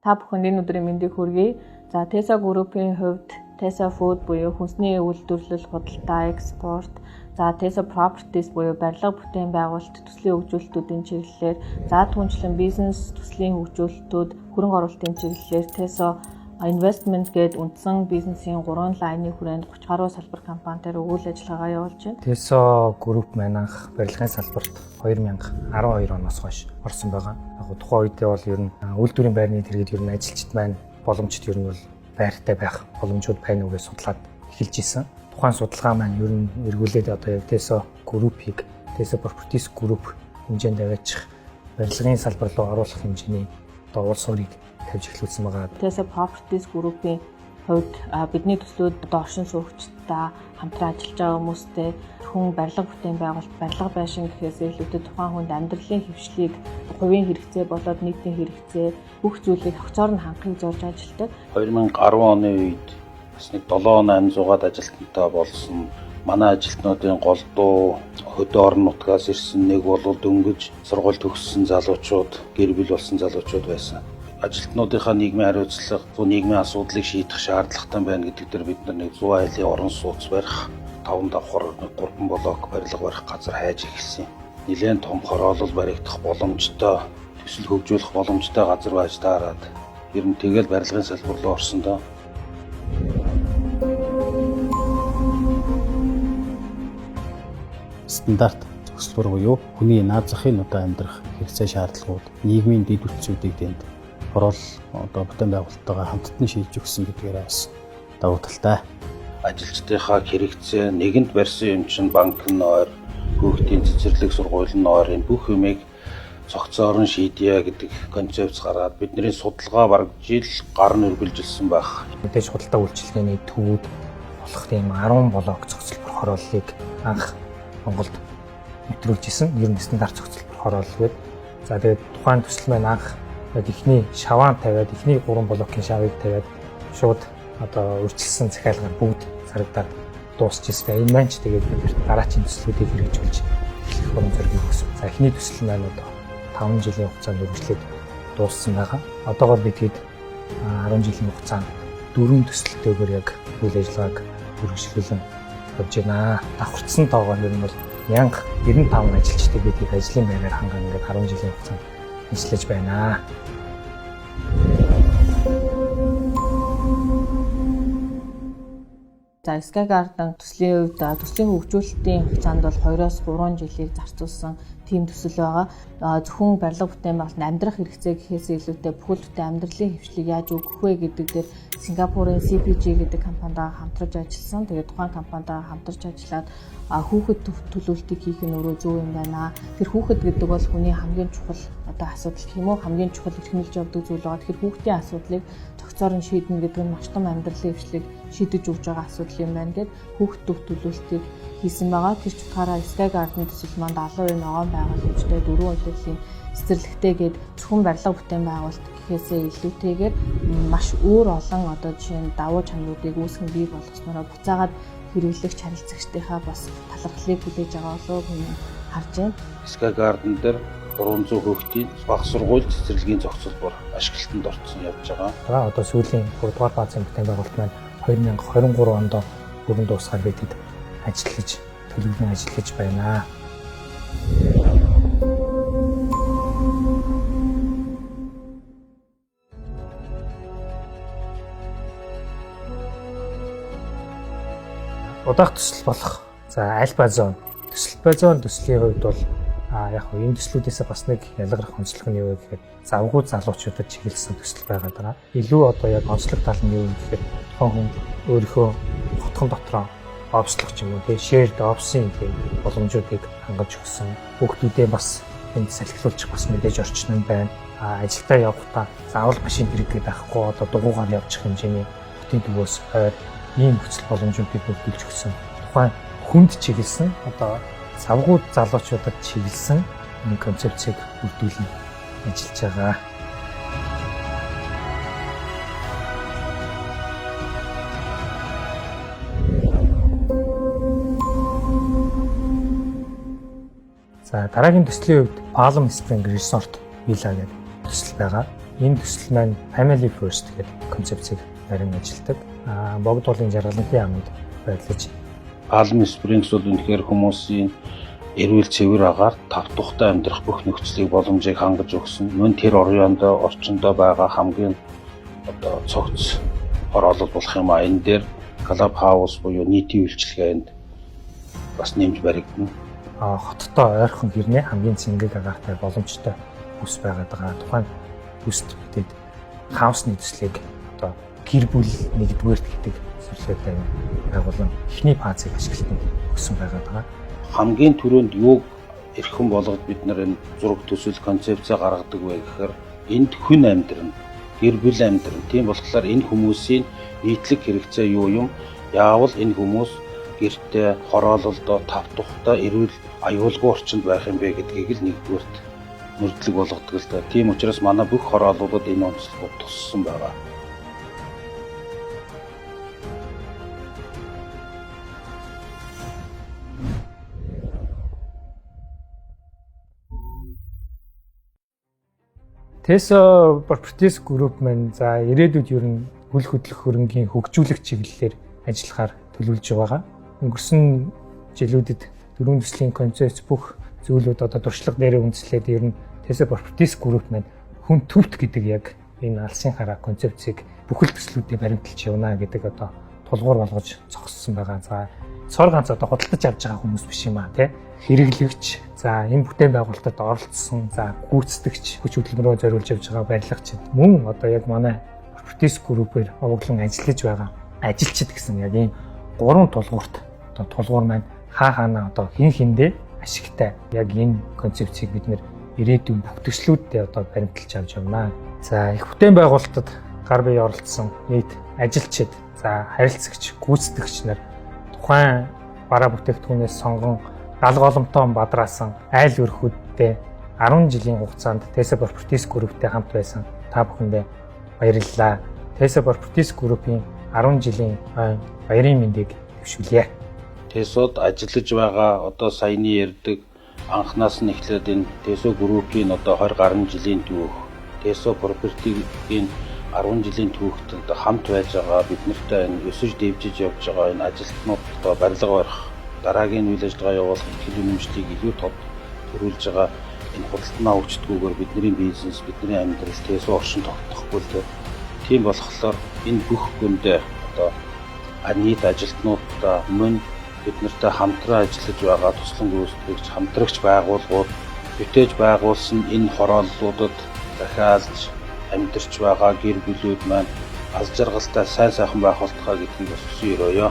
Та бүхэнд энэ өдрийн мэндийг хүргэе. За, Tesa Group-ийн хувьд Tesa Food буюу хүнсний үйлдвэрлэл, худалдаа, экспорт, за Tesa Properties буюу барилга бүтээн байгуулалт, төслийн хөгжүүлэлтүүдийн чиглэлээр, за түүнчлэн бизнес төслийн хөгжүүлэлтүүд, хөрөнгө оруулалтын чиглэлээр Tesa Investment гээд үндсэн бизнесийн 3 line-ы хүрээнд 30 гаруй салбар компанитаар үйл ажиллагаагаа явуулж байна. Tesa Group маань анх барилгын салбарт 2012 оноос хойш орсон байгаа. Яг тухайн үедээ бол ер нь үйлдвэрийн байрны тэргэд ер нь ажилчид маань боломжит ер нь бол байртай байх боломжууд байна уу гэж судлаад эхэлж исэн. Тухайн судалгаа маань ер нь эргүүлээд одоо яг Tesa Group-ийг Tesa Properties Group хэмжээнд аваачих барилгын салбар руу оруулах хэмжээний одоо уул суурийг тавьж эхлүүлсэн байгаа. Tesa Properties Group-ийн хувьд бидний төслүүд одоо оршин суугчдаа, хамтран ажиллаж байгаа хүмүүстэй хүн барилга бүтээн байгуулалт, барилга байшин гэхээс илүүтэй тухайн хүнд амьдралын хэвшлийг, хувийн хэрэгцээ болоод нийтийн хэрэгцээ бүх зүйлийг тогтцоор нь хангахыг зорж ажилладаг. 2010 оны үед бас нэг 7 800-аад ажилтнтай болсон. Манай ажилтнуудын голдуу хөдөө орон нутгаас ирсэн, нэг бол дөнгөж сургууль төгссөн залуучууд, гэр бүл болсон залуучууд байсан. Ажилтнуудынхаа нийгмийн хариуцлага, нийгмийн асуудлыг шийдэх шаардлагатай байна гэдэг дээр бид нар нэг 100 айлын орон сууц барих, 5 давхар нэг 3 блок барилга барих газар хайж эхэлсэн. Нилээн том хороолол баригдах боломжтой, төсөл хөгжүүлэх боломжтой газар байж таарад ер нь тэгэл барилгын салбар руу орсон доо. Стандарт зохицлбор буюу хүний наад захын одоо амьдрах хэрэгцээ шаардлагууд, нийгмийн дэд бүтцүүдийг дэнд хороол одоо бүтээн байгуулалттайгаа хамтд нь шийдэж өгсөн гэдгээрээ бас давуу талтай. Ажилчдынхаа хэрэгцээ нэгэнд барьсан юм чинь банк нь ойр, хүүхдийн цэцэрлэг сургууль нь ойр, энэ бүх юмыг цогцоор нь шийдье гэдэг концепц гаргаад бидний судалгаа бараг жил гарна үргэлжилсэн байх. Мэдээж худалдаа үйлчилгээний төвүүд болох тийм 10 блок зохицолбор хорооллыг анх Монголд нэвтрүүлж исэн. Ер нь стандарт зохицолбор хороолол гэдэг. За, тэгээд тухайн төсөл маань анх яг эхний шаваан тавиад, эхний 3 блокийн шавыг тавиад шууд одоо урьдчилсан захиалгаар бүгд зарагдаад дуусч ирсэн. Энэ маань ч тэгээд бид дараачийн төслүүдийг хэрэгжүүлж эхлэх урам зориг өгсөн. За, эхний төсөл маань одоо 5 жилийн хугацаанд үргэлжлээд дууссан байгаа. Одоогоор бид хэд 10 жилийн хугацаанд дөрвөн төсөлтөөр яг үйл ажиллагааг үргэлжлүүлэн явж байна. Давхарцсан тоогоор ер нь бол 1095 ажилчдыг бид их ажлын байраар хангаан ингээд 10 жилийн хугацаанд ажиллаж байна. За, Sky Garden төслийн хувьд төслийн хөгжүүлэлтийн хугацаанд бол 2-оос 3 жилийг зарцуулсан тийм төсөл байгаа. Зөвхөн барилга бүтээн байгуулалт, амьдрах хэрэгцээ гэхээс илүүтэй бүхэл бүтэн амьдралын хэвшлийг яаж өгөх вэ гэдэг дээр Сингапурын CPG гэдэг компанитайгаа хамтарч ажилласан. Тэгээд тухайн компанитайгаа хамтарч ажиллаад хүүхэд төлөөлтийг хийх нь өөрөө зөв юм байна. Тэр хүүхэд гэдэг бол хүний хамгийн чухал одоо асуудал гэх юм уу, хамгийн чухал эрхэмлэж явдаг зүйл байгаа. Тэгэхээр хүүхдийн асуудлыг цогцоор нь шийднэ гэдэг нь маш том амьдралын хэвшлийг шийдэж өгж байгаа асуудал юм байна гэд хүүхэд төв төлөөлтийг хийсэн байгаа. Тэр ч утгаараа Sky Garden төсөл маань 70% ногоон байгууламжтай, дөрвөн улирлын цэцэрлэгтэй гээд зөвхөн барилга бүтээн байгуулалт гэхээсээ илүүтэйгээр маш өөр олон одоо жишээ нь давуу чанаруудыг үүсгэн бий болгоснороо буцаагаад хэрэглэгч харилцагчдынхаа бас талархлыг хүлээж байгаа болов уу харж байна. Sky Garden дээр 300 хүүхдийн баг сургууль, цэцэрлэгийн зохицолбор ашиглалтанд орсон явж байгаа. За, одоо сүүлийн 3 дугаар фазын бүтээн байгуулалт маань 2023 онд бүрэн дуусгаар бидэд ажиллаж, төлөвлөн ажиллаж байна. Удаах төсөл болох за Alpha Zone төсөл, Alpha Zone төслийн хувьд бол яг хөө энэ төслүүдээсээ бас нэг ялгарх онцлог нь юу вэ гэхээр завгүй залуучуудад чиглэсэн төсөл байгаа даа. Илүү одоо яг онцлог тал нь юу вэ гэхээр тухайн хүн өөрийнхөө хотхон дотроо офислох ч юм уу, тий, shared office-ийн тийм боломжуудыг хангаж өгсөн. Хүүхдүүдээ бас энд салхилуулчих бас мэдээж орчин нь байна. А ажилдаа явахдаа заавал машин хэрэг гэдэг байхгүй, одоо дугуугаар явчих хэмжээний хотын төвөөс ойр ийм нөхцөл боломжуудыг бүрдүүлж өгсөн. Тухайн хүнд чиглэсэн, одоо завгүй залуучуудад чиглэсэн нэг концепцийг бүрдүүлэн ажиллаж байгаа. За, дараагийн төслийн хувьд Palm Spring Resort Villa гэдэг төсөл байгаа. Энэ төсөл маань Family First гэдэг концепцийг барин ажилладаг. Богд уулын Жаргалантын яамд байрлаж Palm Springs бол үнэхээр хүмүүсийн эрүүл цэвэр агаар тав тухтай амьдрах бүх нөхцөлийг боломжийг хангаж өгсөн. Мөн тэр орёондоо орчиндөө байгаа хамгийн одоо цогц хороолол болох юм а. Энэ дээр Club House буюу нийтийн үйлчилгээнд бас нэмж баригдана. Хоттой ойрхон хэрнээ хамгийн цэнгэг агаартай боломжтой бүс байгаад байгаа. Тухайн бүст бидэд хаусны төслийг одоо гэр бүл нэгдүгээрт гэдэг зөвлөгөөтэй байгуулан эхний фазыг ашиглалтанд өгсөн байгаад байгаа. Хамгийн түрүүнд юуг эрхэм болгоод бид нар энэ зураг төсөл концепцээ гаргадаг вэ гэхээр энд хүн амьдрна, гэр бүл амьдрна. Тийм болохоор энэ хүмүүсийн нийтлэг хэрэгцээ юу юм? Яавал энэ хүмүүс гэртээ хороололдоо тав тухтай эрүүл аюулгүй орчинд байх юм бэ гэдгийг л нэгдүгээрт мөрдлөг болгодог л да. Тийм учраас манай бүх хорооллуудад энэ онцлогууд туссан байгаа. Teso Properties Group маань за ирээдүйд ер нь үл хөдлөх хөрөнгийн хөгжүүлэх чиглэлээр ажиллахаар төлөвлөж байгаа. Өнгөрсөн жилүүдэд дөрвөн төслийн концепц бүх зүйлүүд одоо туршлага дээрээ үндэслээд ер нь Teso Properties Group маань хүн төвт гэдэг яг энэ алсын хараа концепцийг бүхэл төслүүдэд баримталж явна гэдэг одоо тулгуур болгож зогссон байгаа. За цор ганц одоо худалдаж авч байгаа хүмүүс биш юм а тий. Хэрэглэгч, за энэ бүтээн байгуулалтад оролцсон, за гүйцэтгэгч, хүч хөдөлмөрөөр зориулж явж байгаа барилгачид мөн одоо яг манай Properties Group-ээр овоглон ажиллаж байгаа ажилчид гэсэн яг ийм гурван тулгуурт одоо тулгуур маань хаа хаана одоо хин хиндээ ашигтай яг энэ концепцийг бид нэр ирээдүйн бүх төслүүдэд одоо баримталж авч явна. За их бүтээн байгуулалтад гар бие оролцсон нийт ажилчид, за харилцагч, гүйцэтгэгч нар тухайн бараа бүтээгдэхүүнээс сонгон гал голомтоо бадраасан айл өрхүүдтэй 10 жилийн хугацаанд Teso Properties Group-тэй хамт байсан та бүхэндээ баярлалаа. Teso Properties Group-ийн 10 жилийн баярын мэндийг дэвшүүлье. Teso-д ажиллаж байгаа одоо саяны ярьдаг анхнаас нь эхлээд энэ Teso Group-ийн одоо 20 гаруй жилийн түүх, Teso Property-ийн 10 жилийн түүхт одоо хамт байж байгаа бид нартай энэ өсөж дэвжиж явж байгаа энэ ажилтнууд одоо барилга барих, дараагийн үйл ажиллагаа явуулах ихтгэл үнэмшлийг илүү тод төрүүлж байгаа энэ худалданаа хөгждгүүгээр бидний бизнес, бидний амьдрал Teso оршин тогтнохгүй л дээ. Тийм болохоор энэ бүх гүндээ одоо нийт ажилтнуудаа мөн бид нартай хамтран ажиллаж байгаа туслан гүйцэтгэгч, хамтрагч байгууллагууд бүтээж байгуулсан энэ хорооллуудад захиалж амьдарч байгаа гэр бүлүүд маань аз жаргалтай сайн сайхан байх болтугай гэдгийг бас хүсэн өрөөё.